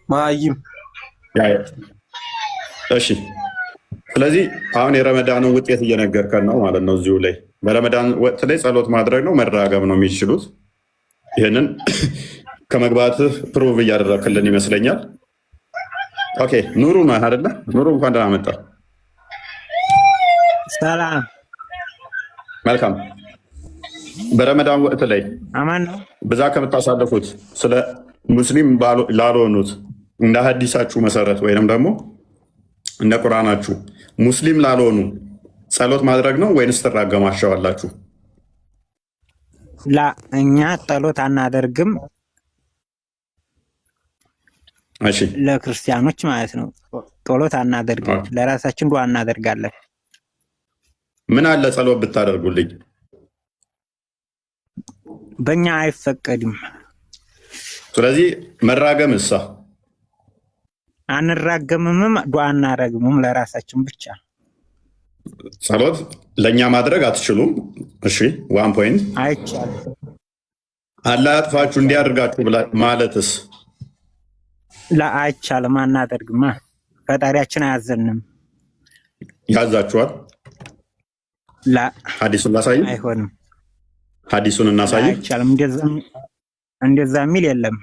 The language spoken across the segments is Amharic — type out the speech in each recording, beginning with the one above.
መሀይም። እሺ፣ ስለዚህ አሁን የረመዳንን ውጤት እየነገርከን ነው ማለት ነው። እዚሁ ላይ በረመዳን ወቅት ላይ ጸሎት ማድረግ ነው መራገም ነው የሚችሉት። ይህንን ከመግባትህ prove እያደረክልን ይመስለኛል። Okay፣ ኑሩ ነው አይደለ? ኑሩ፣ እንኳን ደህና መጣ። ሰላም። መልካም። በረመዳን ወቅት ላይ አማን ነው። ብዛ ከምታሳልፉት ስለ ሙስሊም ላልሆኑት እንደ ሀዲሳችሁ መሰረት ወይንም ደግሞ እንደ ቁርአናችሁ ሙስሊም ላልሆኑ ጸሎት ማድረግ ነው ወይንስ ትራገማቸዋላችሁ? لا፣ እኛ ጸሎት አናደርግም። እሺ። ለክርስቲያኖች ማለት ነው። ጸሎት አናደርግም። ለራሳችን ዱዓ እናደርጋለን። ምን አለ ጸሎት ብታደርጉልኝ? በእኛ አይፈቀድም። ስለዚህ መራገም እሳ? አንራገምምም፣ ዱዓ አናረግምም፣ ለራሳችን ብቻ። ጸሎት ለእኛ ማድረግ አትችሉም። እሺ፣ one point። አይቻልም። አላህ ያጥፋችሁ እንዲያደርጋችሁ ማለትስ? لا፣ አይቻልም፣ አናደርግማ። ፈጣሪያችን አያዘንም። ያዛችኋል። لا። ሀዲሱን ላሳይ። አይሆንም። ሀዲሱን እናሳይ። አይቻልም። እንደዛ የሚል የለም።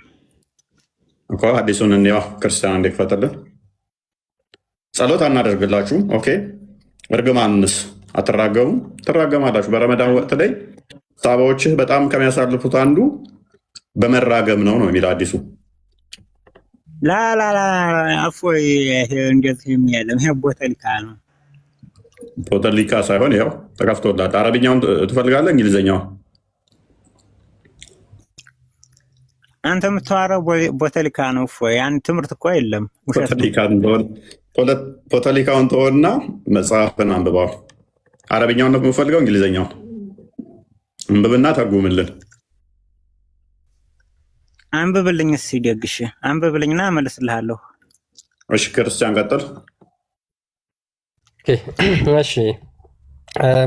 እኮ ሀዲሱን እንየዋ። ክርስቲያን እንዲፈትልን ጸሎት አናደርግላችሁም። Okay፣ እርግማንስ አትራገሙ? ትራገማላችሁ። በረመዳን ወቅት ላይ ሳባዎችህ በጣም ከሚያሳልፉት አንዱ በመራገም ነው ነው የሚል ሀዲሱ። لا لا لا፣ እፎይ፣ እንደዚህ የሚል የለም። ይሄ ቦተሊካ ነው። ቦተሊካ ሳይሆን ይኸው ተከፍቶላል። አረብኛውን ትፈልጋለህ? እንግሊዝኛውን? አንተ የምታወራው ቦተሊካ ነው። እፎይ፣ ያን ትምህርት እኮ የለም፣ ውሸት ነው። ቦተሊካውን ተወና መጽሐፍን አንብበው። አረብኛውን ነው የምፈልገው፣ እንግሊዝኛውን አንብብና ተርጉምልን። አንብብልኝ እስኪ ደግሽ አንብብልኝና እመልስልሃለሁ። እሺ ክርስቲያን ቀጥል። እሺ፣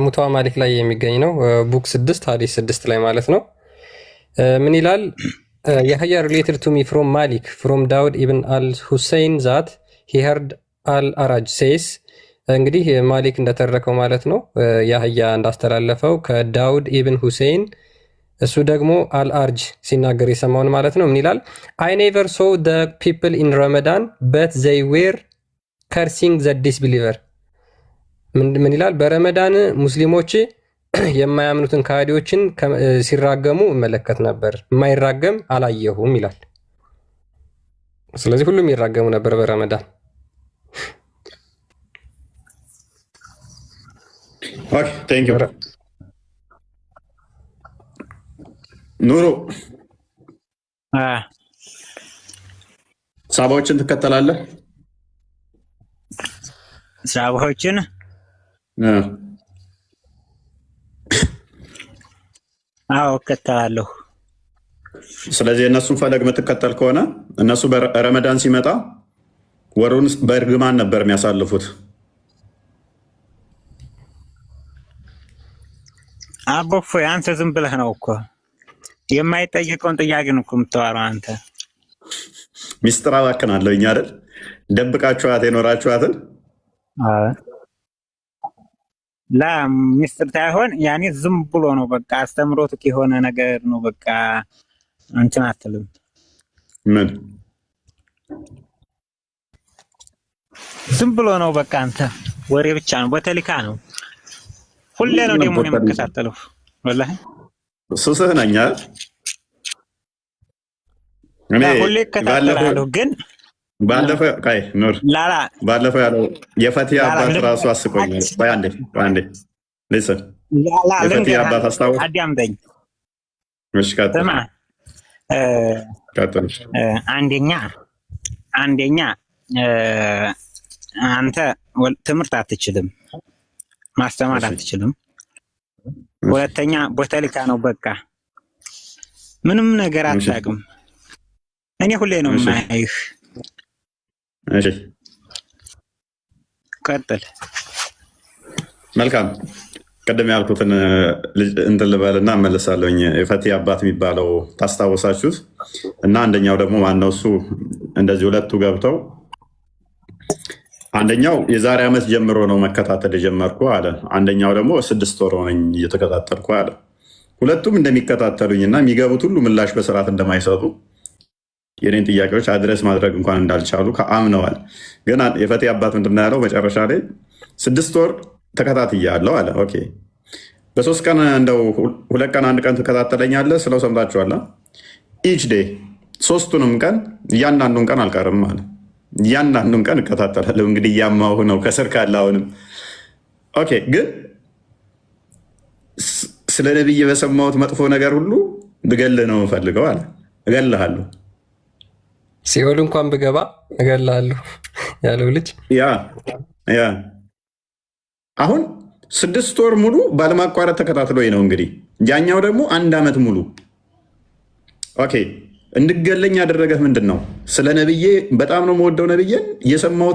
ሙተዋ ማሊክ ላይ የሚገኝ ነው። Book 6 ሀዲስ 6 ላይ ማለት ነው። ምን ይላል? የህያ related to me from ማሊክ from ዳውድ ኢብን አል ሁሰይን that he heard አል አራጅ says፣ እንግዲህ ማሊክ እንደተረከው ማለት ነው፣ ያህያ እንዳስተላለፈው ከዳውድ ኢብን ሁሴይን፣ እሱ ደግሞ አልአርጅ ሲናገር የሰማውን ማለት ነው። ምን ይላል? I never saw the people in Ramadan but they were cursing the disbeliever። ምን ይላል? በረመዳን ሙስሊሞች የማያምኑትን ከሃዲዎችን ሲራገሙ እመለከት ነበር፣ የማይራገም አላየሁም ይላል። ስለዚህ ሁሉም ይራገሙ ነበር በረመዳን። Thank you ኑሩ። ሳባዎችን ትከተላለህ? ሳባዎችን? አዎ፣ እከተላለሁ። ስለዚህ የእነሱን ፈለግ የምትከተል ከሆነ እነሱ በረመዳን ሲመጣ ወሩን በእርግማን ነበር የሚያሳልፉት። አቦ እፎይ፣ አንተ ዝም ብለህ ነው እኮ፣ የማይጠየቀውን ጥያቄ ነው እኮ የምታወራው አንተ። ሚስጥር አባክናለሁ እኛ አይደል? ደብቃችኋት የኖራችኋትን። ላ፣ ሚስጥር ሳይሆን ያኔ ዝም ብሎ ነው፣ በቃ አስተምሮት የሆነ ነገር ነው። በቃ እንትን አትልም። ምን? ዝም ብሎ ነው፣ በቃ አንተ ወሬ ብቻ ነው፣ ቦተሊካ ነው። ሁሌ ነው ደግሞ የምከታተለው ወላሂ። ሱስህ ነኝ አይደል? እኔ ሁሌ እከታተላለሁ ግን ባለፈው፣ ቆይ ኑር፣ ላላ። ባለፈው ያለው የፈቲ አባት ራሱ አስቆኛል። ቆይ አንዴ፣ ቆይ አንዴ፣ listen። ላላ። የፈቲ ልንገርህ፣ አባት አስታወስ። አዳምጠኝ። እሺ ቀጥል። ስማ። ቀጥል። አንደኛ አንተ ትምህርት አትችልም፣ ማስተማር አትችልም። ሁለተኛ ቦተሊካ ነው፣ በቃ ምንም ነገር አታውቅም። እኔ ሁሌ ነው የማይህ። እሺ። ቀጥል። መልካም። ቅድም ያልኩትን እንትን ልበልና እመለሳለሁኝ። የፈቲ አባት የሚባለው ታስታወሳችሁት? እና አንደኛው ደግሞ ማነው እሱ እንደዚህ ሁለቱ ገብተው አንደኛው የዛሬ ዓመት ጀምሮ ነው መከታተል የጀመርኩ አለ። አንደኛው ደግሞ 6 ወር ሆነኝ እየተከታተልኩ አለ። ሁለቱም እንደሚከታተሉኝ እና የሚገቡት ሁሉ ምላሽ በስርዓት እንደማይሰጡ፣ የኔን ጥያቄዎች address ማድረግ እንኳን እንዳልቻሉ አምነዋል። ግን የፈቴ አባት ምንድን ነው ያለው መጨረሻ ላይ? 6 ወር ተከታትያለሁ አለ። Okay፣ በ3 ቀን እንደው 2 ቀን 1 ቀን ትከታተለኛለህ ስለው ሰምታችኋል። Each day ሶስቱንም ቀን እያንዳንዱን ቀን አልቀርም አለ። እያንዳንዱን ቀን እከታተላለሁ። እንግዲህ እያማሁ ነው ከስር ካለ አሁንም። Okay፣ ግን ስለ ነብይ በሰማሁት መጥፎ ነገር ሁሉ ብገልህ ነው የምፈልገው አለ። እገልሃለሁ። ሲኦል እንኳን ብገባ እገልሃለሁ ያለው ልጅ። Yeah፣ አሁን 6 ወር ሙሉ ባለማቋረጥ ተከታትሎኝ ነው እንግዲህ። ያኛው ደግሞ አንድ ዓመት ሙሉ። Okay፣ እንድገለኝ ያደረገህ ምንድን ነው? ስለ ነብዬ በጣም ነው የምወደው፣ ነብዬን የሰማሁት